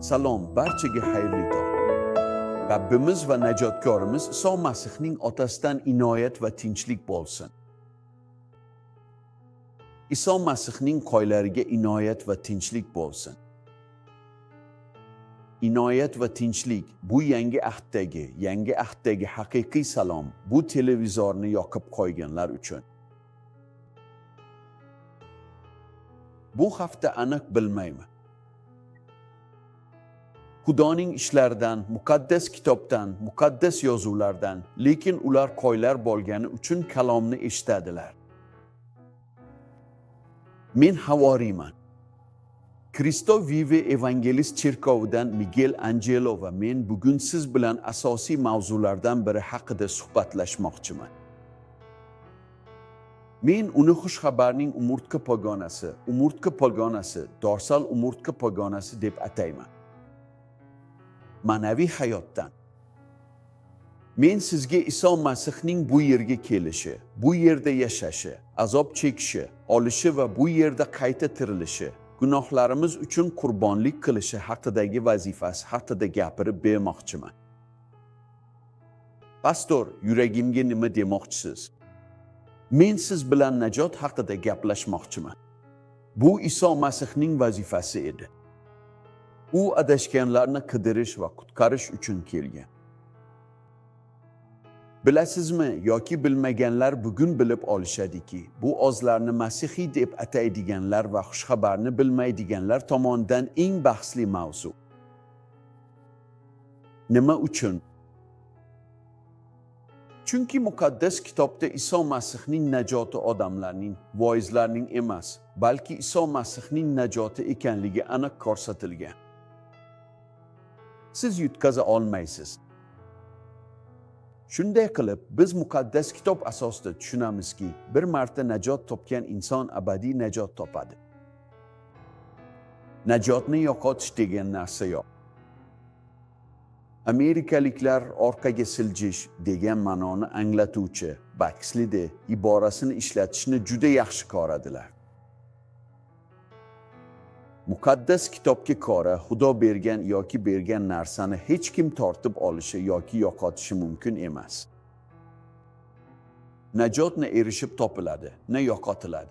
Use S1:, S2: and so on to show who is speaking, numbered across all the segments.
S1: Salom, barchaga xayrli tong. Rabbimiz va najotkorimiz Iso Masihning otasidan inoyat va tinchlik bo'lsin. Iso Masihning qo'llariga inoyat va tinchlik bo'lsin. Inoyat va tinchlik bu yangi ahddagi haqiqiy salom, bu televizorni yoqib qo'yganlar uchun. Bu hafta aniq bilmayman. Xudoning ishlaridan, muqaddas kitobdan, muqaddas yozuvlardan, lekin ular qo'ylar bo'lgani uchun kalomni eshitadilar. Men havoriyman. Cristo Vive Evangelist cherkovidan Miguel Angelo va men bugun siz bilan asosiy mavzulardan biri haqida suhbatlashmoqchiman. Men uni xushxabarning umurtqa pogonasi, umurtqa pogonasi, dorsal umurtqa pogonasi deb atayman. Ma'naviy hayotdan. Men sizga Iso Masihning bu yerga kelishi, bu yerda yashashi, azob chekishi, olishi va bu yerda qayta tirilishi, gunohlarimiz uchun qurbonlik qilishi haqidagi vazifasi haqida gapirib bermoqchiman. Pastor, yuragimga nima demoqchisiz? Men siz bilan najot haqida gaplashmoqchiman. Bu Iso Masihning vazifasi edi. U adashganlarni qidirish va qutqarish uchun kelgan. Bilasizmi yoki bilmaganlar bugun bilib olishadiki, bu ozlarni masihiy deb ataydiganlar va xushxabarni bilmaydiganlar tomonidan eng bahsli mavzu. Nima uchun? Chunki muqaddas kitobda Iso Masihning najoti odamlarning, voizlarning emas, balki Iso Masihning najoti ekanligi aniq ko'rsatilgan. Siz yutqaza olmaysiz. Shunday qilib, biz muqaddas kitob asosida tushunamizki, bir marta najot topgan inson abadiy najot topadi. Najotni yo'qotish degan narsa yo'q. Amerikaliklar orqaga siljish degan ma'noni anglatuvchi backslide iborasini ishlatishni juda yaxshi ko'radilar. Muqaddas kitobga ko'ra, Xudo bergan yoki bergan narsani hech kim tortib olishi yoki yo'qotishi mumkin emas. Najot na erishib topiladi, na yo'qotiladi.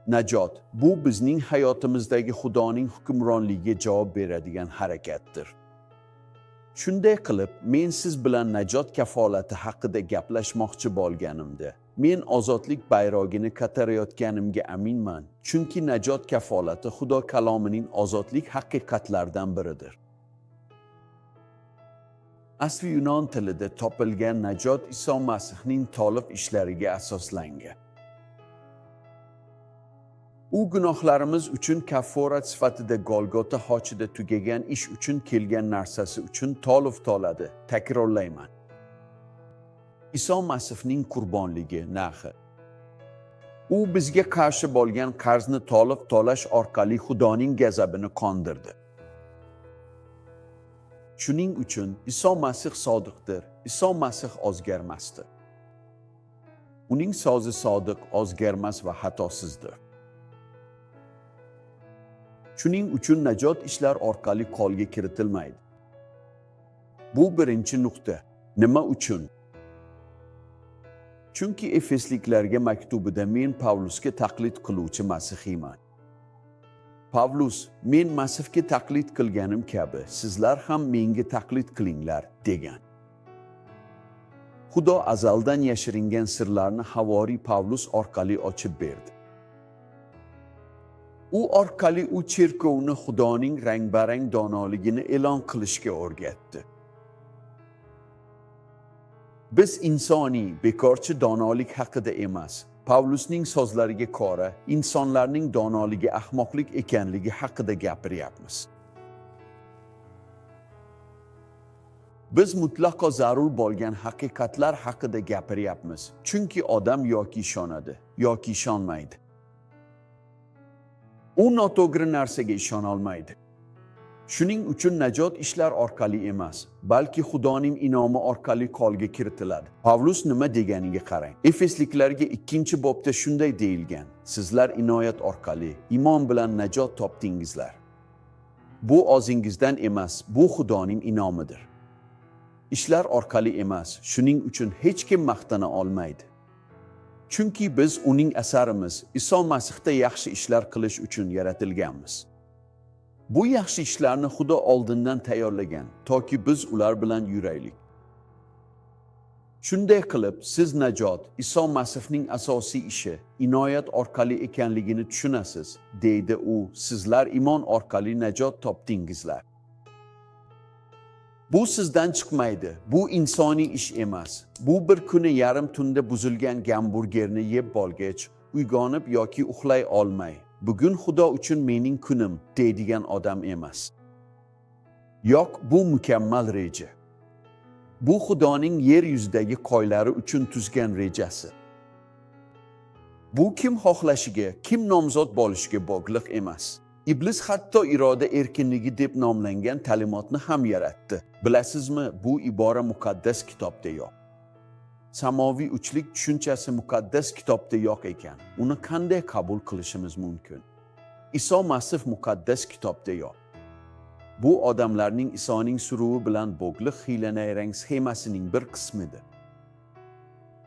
S1: Najot bu bizning hayotimizdagi Xudoning hukmronligiga javob beradigan harakatdir. Shunday qilib, men siz bilan najot kafolati haqida gaplashmoqchi bo'lganimda, men ozodlik bayrog'ini ko'tarayotganimga aminman, chunki najot kafolati Xudo kalomining ozodlik haqiqatlaridan biridir. Asli yunon tilida topilgan najot Iso Masihning to'liq ishlariga asoslangan. U gunohlarimiz uchun kafforat sifatida Golgota xochida tugagan ish uchun kelgan narsasi uchun to'liq to'ladi. Takrorlayman. Iso Masihning qurbonligi narxi. U bizga qarshi bo'lgan qarzni to'liq to'lash orqali Xudoning g'azabini qondirdi. Shuning uchun Iso Masih sodiqdir. Iso Masih o'zgarmasdir. Uning so'zi sodiq, o'zgarmas va xatosizdir. Shuning uchun najot ishlar orqali qo'lga kiritilmaydi. Bu birinchi nuqta. Nima uchun? Chunki Efesliklarga maktubida men Pavlusga taqlid qiluvchi masihiyman. Pavlus, men Masihga taqlid qilganim kabi, sizlar ham menga taqlid qilinglar degan. Xudo azaldan yashiringan sirlarni havoriy Pavlus orqali ochib berdi. U orqali u cherkovni Xudoning rang-barang donoligini e'lon qilishga o'rgatdi. Biz insoniy, bekorchi donolik haqida emas, Pavlusning so'zlariga ko'ra, insonlarning donoligi ahmoqlik ekanligi haqida gapiryapmiz. Biz mutlaqo zarur bo'lgan haqiqatlar haqida gapiryapmiz, chunki odam yoki ishonadi, yoki ishonmaydi. U noto'g'ri narsaga ishona olmaydi. Shuning uchun najot ishlar orqali emas, balki Xudoning inomi orqali qo'lga kiritiladi. Pavlus nima deganiga qarang. Efesliklarga 2-bobda shunday deyilgan: Sizlar inoyat orqali iymon bilan najot topdingizlar. Bu o'zingizdan emas, bu Xudoning in'omidir. Ishlar orqali emas, shuning uchun hech kim maqtana olmaydi. Chunki biz uning asarimiz, Iso Masihda yaxshi ishlar qilish uchun yaratilganmiz. Bu yaxshi ishlarni Xudo oldindan tayyorlagan, toki biz ular bilan yuraylik. Shunday qilib, siz najot Iso Masihning asosiy ishi inoyat orqali ekanligini tushunasiz, deydi u. Sizlar iymon orqali najot topdingizlar. Bu sizdan chiqmaydi. Bu insoniy ish emas. Bu bir kuni yarim tunda buzilgan gamburgerni yeb bo'lgach, uyg'onib yoki uxlay olmay, bugun Xudo uchun mening kunim deydigan odam emas. Yo'q, bu mukammal reja. Bu Xudoning yer yuzidagi qo'ylari uchun tuzgan rejasi. Bu kim xohlashiga, kim nomzod bo'lishiga bog'liq emas. Iblis hatto iroda erkinligi deb nomlangan ta'limotni ham yaratdi. Bilasizmi, bu ibora muqaddas kitobda yo'q. Samoviy uchlik tushunchasi muqaddas kitobda yo'q ekan. Uni qanday qabul qilishimiz mumkin? Iso Masih muqaddas kitobda yo'q. Bu odamlarning Isoning suruvi bilan bog'liq hiyla-nayrang sxemasining bir qismidir.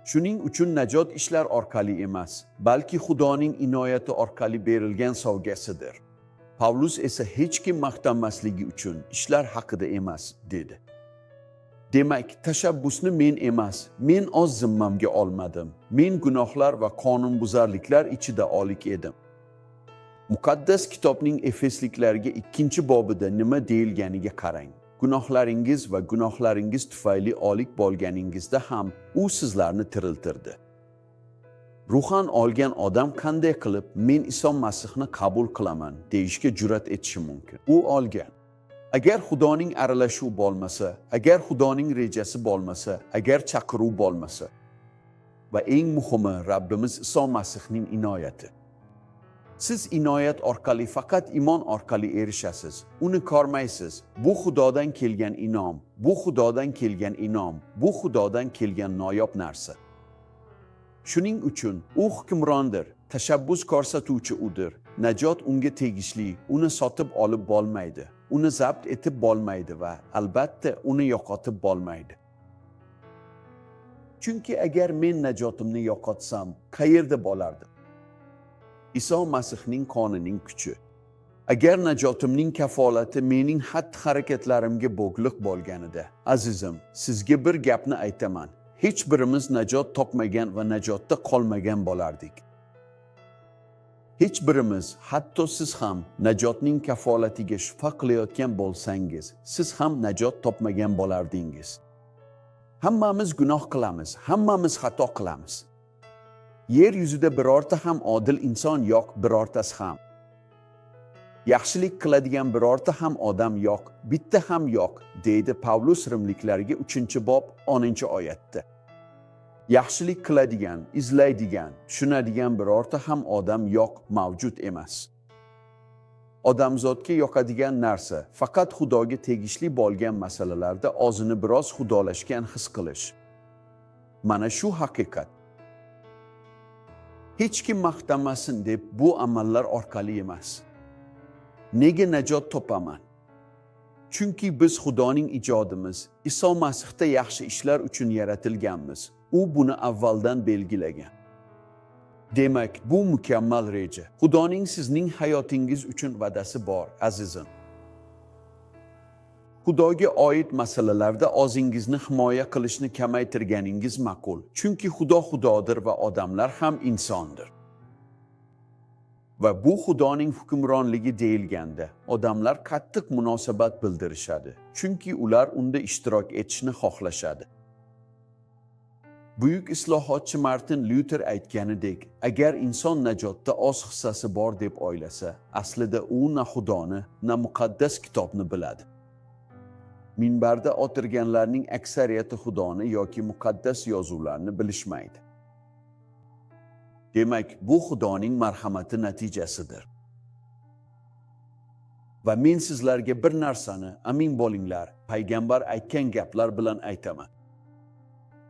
S1: Shuning uchun najot ishlar orqali emas, balki Xudoning inoyati orqali berilgan sovg'asidir. Pavlus esa hech kim maqtanmasligi uchun ishlar haqida emas, dedi. Demak, tashabbusni men emas, men o'z zimmamga olmadim. Men gunohlar va qonunbuzarliklar ichida olik edim. Muqaddas kitobning Efesliklarga 2-bobida nima deyilganiga qarang. Gunohlaringiz va gunohlaringiz tufayli olik bo'lganingizda ham u sizlarni tiriltirdi. Ruhan olgan odam qanday qilib men Iso Masihni qabul qilaman deyishga jur'at etishi mumkin? U olgan. Agar Xudoning aralashuvi bo'lmasa, agar Xudoning rejasi bo'lmasa, agar chaqiruv bo'lmasa va eng muhimi Rabbimiz Iso Masihning inoyati. Siz inoyat orqali faqat iymon orqali erishasiz. Uni ko'rmaysiz. Bu Xudodan kelgan inom, bu Xudodan kelgan inom, bu Xudodan kelgan noyob narsa. Shuning uchun u hukmrondir, tashabbus ko'rsatuvchi udir. Najot unga tegishli, uni sotib olib bo'lmaydi, uni zabt etib bo'lmaydi va albatta uni yo'qotib bo'lmaydi. Chunki agar men najotimni yo'qotsam, qayerda bo'lardim? Iso Masihning qonining kuchi. Agar najotimning kafolati mening xatti-harakatlarimga bog'liq bo'lganida, azizim, sizga bir gapni aytaman. Hech birimiz najot topmagan va najotda qolmagan bo'lardik. Hech birimiz, hatto siz ham najotning kafolatiga shubha qilayotgan bo'lsangiz, siz ham najot topmagan bo'lardingiz. Hammamiz gunoh qilamiz, hammamiz xato qilamiz. Yer yuzida birorta ham odil inson yo'q, birortasi ham. Yaxshilik qiladigan birorta ham odam yo'q, bitta ham yo'q, deydi Pavlus Rimliklarga 3-bob 10-oyatda. Yaxshilik qiladigan, izlaydigan, tushunadigan birorta ham odam yo'q, mavjud emas. Odamzodga yoqadigan narsa faqat Xudoga tegishli bo'lgan masalalarda o'zini biroz xudolashgan his qilish. Mana shu haqiqat. Hech kim maqtanmasin deb bu amallar orqali emas. Nega najot topaman? Chunki biz Xudoning ijodimiz, Iso Masihda yaxshi ishlar uchun yaratilganmiz. U buni avvaldan belgilagan. Demak, bu mukammal reja. Xudoning sizning hayotingiz uchun va'dasi bor, azizim. Xudoga oid masalalarda o'zingizni himoya qilishni kamaytirganingiz ma'qul. Chunki Xudo Xudodir va odamlar ham insondir. Va bu Xudoning hukmronligi deyilganda, odamlar qattiq munosabat bildirishadi. Chunki ular unda ishtirok etishni xohlashadi. Buyuk islohotchi Martin Lyuter aytganidek, agar inson najotda o'z hissasi bor deb o'ylasa, aslida u na Xudoni, na muqaddas kitobni biladi. Minbarda o'tirganlarning aksariyati Xudoni yoki muqaddas yozuvlarni bilishmaydi. Demak, bu Xudoning marhamati natijasidir. Va men sizlarga bir narsani, amin bo'linglar, payg'ambar aytgan gaplar bilan aytaman.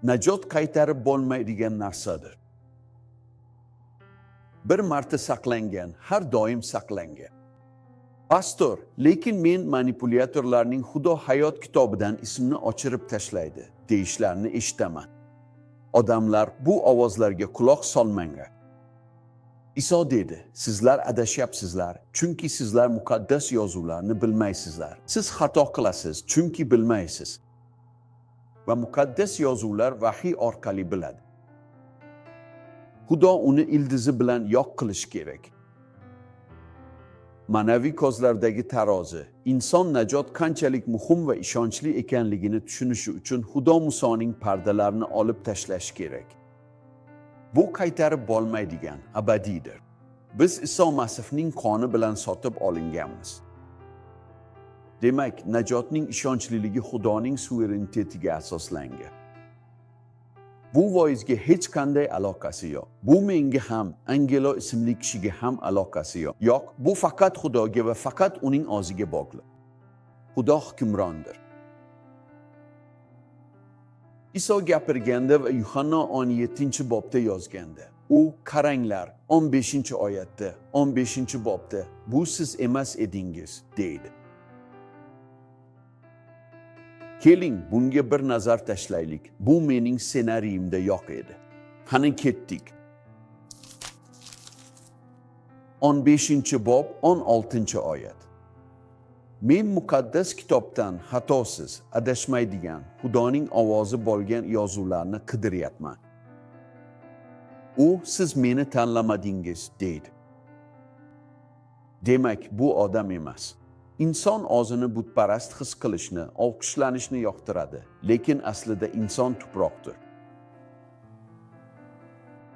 S1: Najot qaytarib bo'lmaydigan narsadir. Bir marta saqlangan, har doim saqlangan. Pastor, lekin men manipulyatorlarning Xudo hayot kitobidan ismini o'chirib tashlaydi deyishlarini eshitaman. Odamlar, bu ovozlarga quloq solmanglar. Iso dedi: "Sizlar adashyapsizlar, chunki sizlar muqaddas yozuvlarni bilmaysizlar. Siz xato qilasiz, chunki bilmaysiz." Va muqaddas yozuvlar vahiy orqali biladi. Xudo uni ildizi bilan yo'q qilish kerak. Ma'naviy ko'zlardagi tarozi. Inson najot qanchalik muhim va ishonchli ekanligini tushunishi uchun Xudo Musoning pardalarini olib tashlash kerak. Bu qaytarib bo'lmaydigan abadiydir. Biz Iso Masihning qoni bilan sotib olinganmiz. Demak, najotning ishonchliligi Xudoning suverenitetiga asoslangan. Bu voizga hech qanday aloqasi yo'q. Bu menga ham, Angelo ismli kishiga ham aloqasi yo'q. Yo'q, bu faqat Xudoga va faqat uning o'ziga bog'liq. Xudo hukmrondir. Iso gapirganda va Yuhanna 17-bobda yozganda, u qaranglar, 15-oyatda, 15-bobda, bu siz emas edingiz, deydi. Keling, bunga bir nazar tashlaylik. Bu mening ssenariyimda yo'q edi. Qani ketdik. 15-bob, 16-oyat. Men muqaddas kitobdan xatosiz, adashmaydigan, Xudoning ovozi bo'lgan yozuvlarni qidiryapman. U siz meni tanlamadingiz, deydi. Demak, bu odam emas. Inson o'zini butparast his qilishni, olqishlanishni yoqtiradi, lekin aslida inson tuproqdir.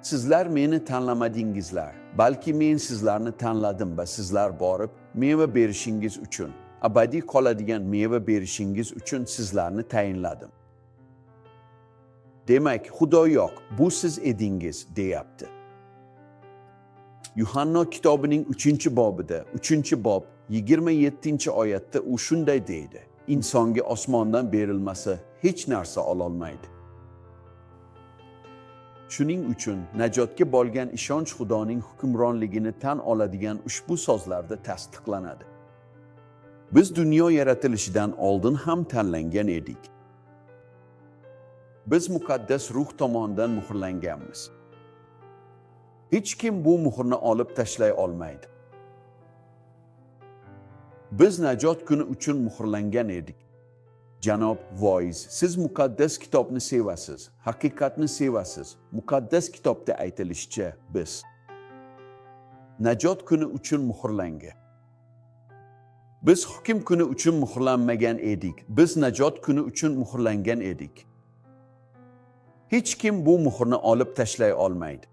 S1: Sizlar meni tanlamadingizlar, balki men sizlarni tanladim va sizlar borib meva berishingiz uchun, abadiy qoladigan meva berishingiz uchun sizlarni tayinladim. Demak, Xudo yo'q, bu siz edingiz, deyapti. Yuhanna kitobining 3-bobida, 3-bob 27-oyatda u shunday deydi: Insonga osmondan berilmasa hech narsa ololmaydi. Shuning uchun najotga bo'lgan ishonch Xudoning hukmronligini tan oladigan ushbu so'zlarda tasdiqlanadi. Biz dunyo yaratilishidan oldin ham tanlangan edik. Biz muqaddas ruh tomonidan muhrlanganmiz. Hech kim bu muhrni olib tashlay olmaydi. Biz najot kuni uchun muhrlangan edik. Janob voiz, siz muqaddas kitobni sevasiz, haqiqatni sevasiz. Muqaddas kitobda aytilishicha, biz najot kuni uchun muhrlangan. Biz hukm kuni uchun muhrlanmagan edik. Biz najot kuni uchun muhrlangan edik. Hech kim bu muhrni olib tashlay olmaydi.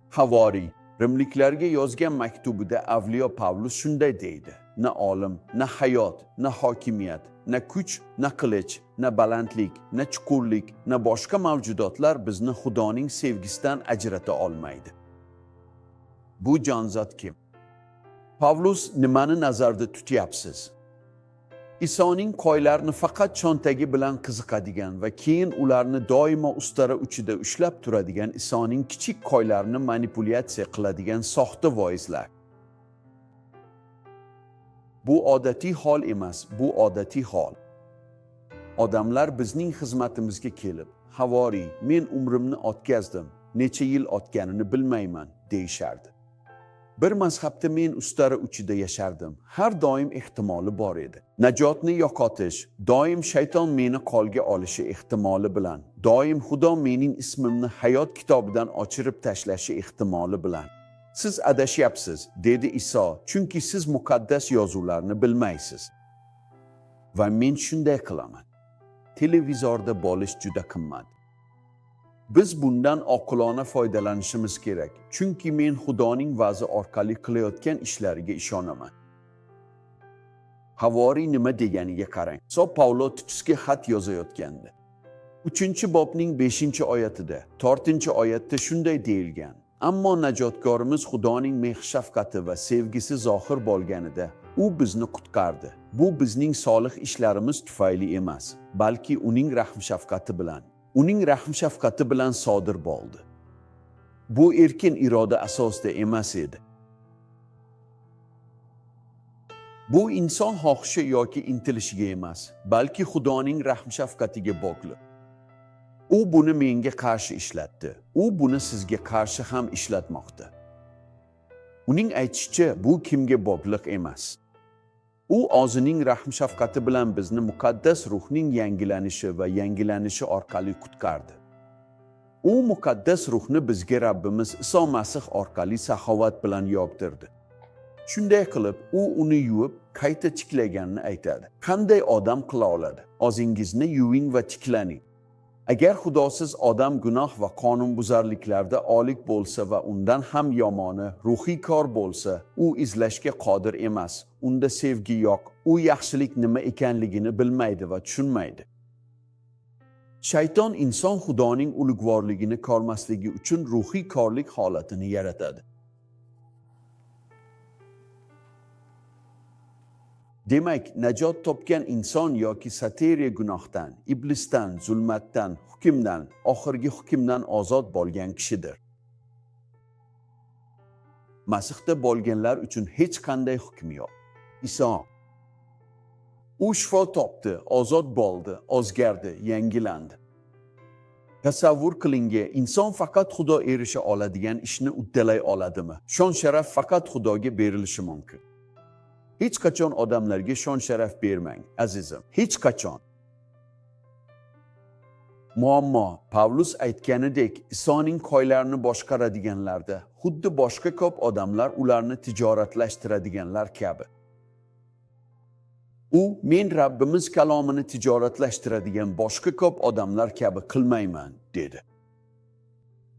S1: Havoriy Rimliklarga yozgan maktubida Avliyo Pavlus shunday deydi: Na olim, na hayot, na hokimiyat, na kuch, na qilich, na balandlik, na chuqurlik, na boshqa mavjudotlar bizni Xudoning sevgisidan ajrata olmaydi. Bu jonzot kim? Pavlus, nimani nazarda tutyapsiz? Isoning qo'ylarini faqat cho'ntagi bilan qiziqadigan va keyin ularni doimo ustara uchida ushlab turadigan Isoning kichik qo'ylarini manipulyatsiya qiladigan soxta voizlar. Bu odatiy hol emas, bu odatiy hol. Odamlar bizning xizmatimizga kelib, havoriy, men umrimni o'tkazdim, necha yil o'tganini bilmayman, deyishardi. Bir mazhabda men ustara uchida yashardim. Har doim ehtimoli bor edi. Najotni yo'qotish, doim shayton meni qo'lga olishi ehtimoli bilan, doim Xudo mening ismimni hayot kitobidan o'chirib tashlashi ehtimoli bilan. Siz adashyapsiz, dedi Iso, chunki siz muqaddas yozuvlarni bilmaysiz. Va men shunday qilaman. Televizorda bo'lish juda qimmat. Biz bundan oqilona foydalanishimiz kerak, chunki men Xudoning va'zi orqali qilayotgan ishlariga ishonaman. Havoriy nima deganiga qarang. Iso Paulo Titusga xat yozayotgandi. 3-bobning 5-oyatida, 4-oyatda shunday deyilgan: Ammo najotkorimiz Xudoning mehr-shafqati va sevgisi zohir bo'lganida u bizni qutqardi. Bu bizning solih ishlarimiz tufayli emas, balki uning rahm-shafqati bilan. Uning rahm-shafqati bilan sodir bo'ldi. Bu erkin iroda asosida emas edi. Bu inson xohishi yoki intilishiga emas, balki Xudoning rahm-shafqatiga bog'liq. U buni menga qarshi ishlatdi. U buni sizga qarshi ham ishlatmoqda. Uning aytishicha, bu kimga bog'liq emas. U o'zining rahm-shafqati bilan bizni muqaddas ruhning yangilanishi va yangilanishi orqali qutqardi. U muqaddas ruhni bizga Rabbimiz Iso Masih orqali saxovat bilan yog'dirdi. Shunday qilib, u uni yuvib, qayta tiklaganini aytadi. Qanday odam qila oladi? O'zingizni yuving va tiklaning. Agar Xudosiz odam gunoh va qonunbuzarliklarda olik bo'lsa va undan ham yomoni ruhiy kor bo'lsa, u izlashga qodir emas. Unda sevgi yo'q. U yaxshilik nima ekanligini bilmaydi va tushunmaydi. Shayton inson Xudoning ulug'vorligini ko'rmasligi uchun ruhiy korlik holatini yaratadi. Demak, najot topgan inson yoki sateriya gunohdan, iblisdan, zulmatdan, hukmdan, oxirgi hukmdan ozod bo'lgan kishidir. Masihda bo'lganlar uchun hech qanday hukm yo'q. Iso U shifo topdi, ozod bo'ldi, o'zgardi, yangilandi. Tasavvur qilingi, inson faqat Xudo erisha oladigan ishni uddalay oladimi? Shon sharaf faqat Xudoga berilishi mumkin. Hech qachon odamlarga shon sharaf bermang, azizim. Hech qachon. Muammo, Pavlus aytganidek, Isoning qo'ylarini boshqaradiganlarda, xuddi boshqa ko'p odamlar ularni tijoratlashtiradiganlar kabi. U men Rabbimiz kalomini tijoratlashtiradigan boshqa ko'p odamlar kabi qilmayman, dedi.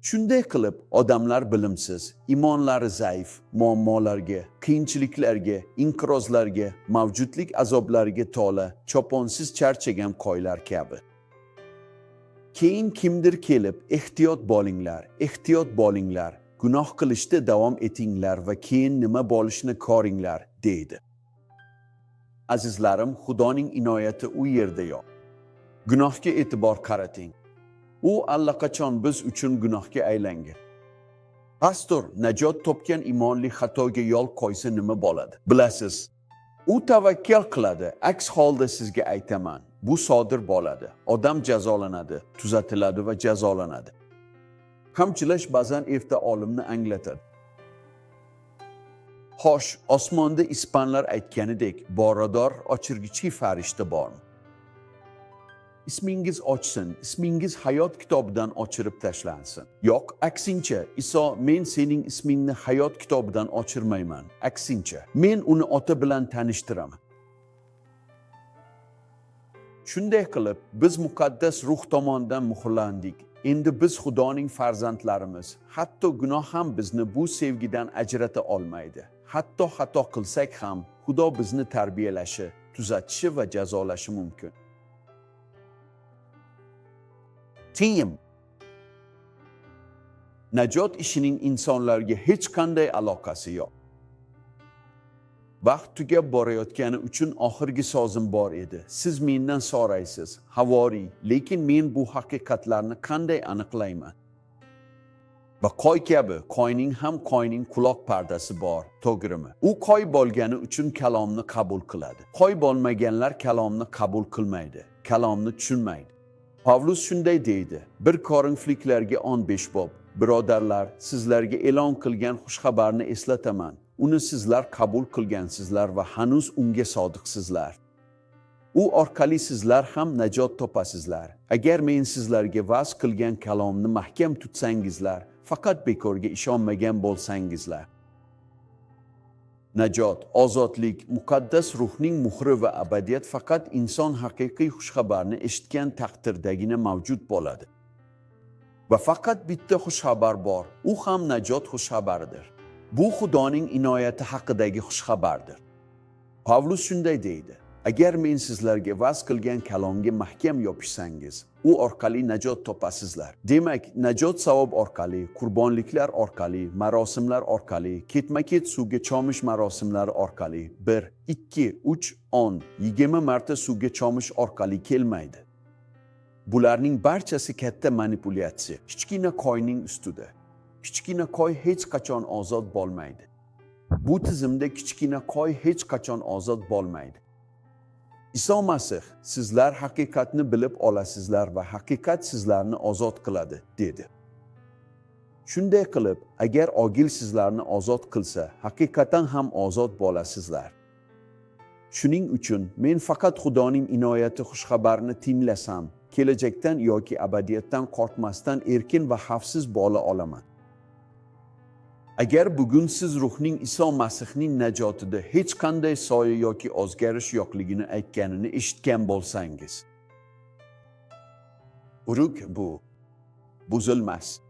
S1: Shunday qilib, odamlar bilimsiz, iymonlari zaif, muammolarga, qiyinchiliklarga, inqirozlarga, mavjudlik azoblariga to'la, choponsiz charchagan qo'ylar kabi. Keyin kimdir kelib, ehtiyot bo'linglar, ehtiyot bo'linglar, gunoh qilishda davom etinglar va keyin nima bo'lishini ko'ringlar, deydi. Azizlarim, Xudoning inoyati u yerda yo'q. Gunohga e'tibor qarating. U allaqachon biz uchun gunohga aylangan. Pastor, najot topgan iymonli xatoga yo'l qo'ysa nima bo'ladi? Bilasiz, u tavakkal qiladi. Aks holda sizga aytaman, bu sodir bo'ladi. Odam jazolanadi, tuzatiladi va jazolanadi. Qamchilash ba'zan erta olimni anglatadi. Xo'sh, osmonda ispanlar aytganidek, borador o'chirgichi farishta bormi? Ismingiz o'chsin, ismingiz hayot kitobidan o'chirib tashlansin. Yo'q, aksincha, Iso men sening ismingni hayot kitobidan o'chirmayman. Aksincha, men uni ota bilan tanishtiraman. Shunday qilib, biz muqaddas ruh tomonidan muhrlandik. Endi biz Xudoning farzandlarimiz. Hatto gunoh ham bizni bu sevgidan ajrata olmaydi. Hatto xato qilsak ham, Xudo bizni tarbiyalashi, tuzatishi va jazolashi mumkin. Tiyim. Najot ishining insonlarga hech qanday aloqasi yo'q. Vaqt tugab borayotgani uchun oxirgi so'zim bor edi. Siz mendan so'raysiz, havoriy, lekin men bu haqiqatlarni qanday aniqlayman? Va qo'y kabi, qo'yning ham qo'yning quloq pardasi bor, to'g'rimi? U qo'y bo'lgani uchun kalomni qabul qiladi. Qo'y bo'lmaganlar kalomni qabul qilmaydi, kalomni tushunmaydi. Pavlus shunday deydi: 1 Korinfliklarga 15 bob. Birodarlar, sizlarga e'lon qilgan xushxabarni eslataman. Uni sizlar qabul qilgansizlar va hanuz unga sodiqsizlar. U orqali sizlar ham najot topasizlar. Agar men sizlarga va'z qilgan kalomni mahkam tutsangizlar, faqat bekorga ishonmagan bo'lsangizlar. Najot, ozodlik, muqaddas ruhning muhri va abadiyat faqat inson haqiqiy xushxabarni eshitgan taqdirdagina mavjud bo'ladi. Va faqat bitta xushxabar bor, u ham najot xushxabaridir. Bu Xudoning inoyati haqidagi xushxabardir. Pavlus shunday deydi: agar men sizlarga va'z qilgan kalomga mahkam yopishsangiz, u orqali najot topasizlar. Demak, najot savob orqali, qurbonliklar orqali, marosimlar orqali, ketma-ket suvga chomish marosimlari orqali 1, 2, 3, 10, 20 marta suvga chomish orqali kelmaydi. Bularning barchasi katta manipulyatsiya. Kichkina qo'yning ustida. Kichkina qo'y hech qachon ozod bo'lmaydi. Bu tizimda kichkina qo'y hech qachon ozod bo'lmaydi. Iso Masih: "Sizlar haqiqatni bilib olasizlar va haqiqat sizlarni ozod qiladi", dedi. Shunday qilib, agar O'g'il sizlarni ozod qilsa, haqiqatan ham ozod bo'lasizlar. Shuning uchun men faqat Xudoning inoyati xushxabarini tinglasam, kelajakdan yoki abadiyatdan qo'rqmasdan erkin va xavfsiz bo'la olaman. Agar bugun siz ruhning Iso Masihning najotida hech qanday soya yoki o'zgarish yo'qligini aytganini eshitgan bo'lsangiz, urug bu buzilmas.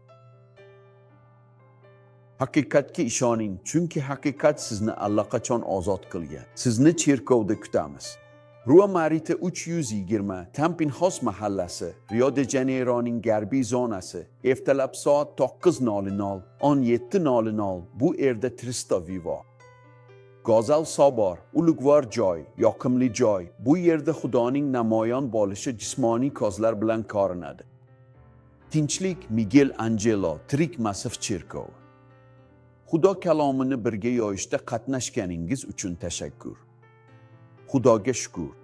S1: Haqiqatga ishoning, chunki haqiqat sizni allaqachon ozod qilgan. Sizni cherkovda kutamiz. Rua Marita 320, Tampinxos mahallasi, Rio de Janeyroning garbiy zonasi. Ertalab soat 9:00, 17:00 bu yerda Cristo Vivo. Go'zal sobor, ulug'vor joy, yoqimli joy. Bu yerda Xudoning namoyon bo'lishi jismoniy ko'zlar bilan ko'rinadi. Tinchlik Miguel Angelo, tirik Masih cherkovi. Xudo kalomini birga yoyishda qatnashganingiz uchun tashakkur. Xudoga shukur.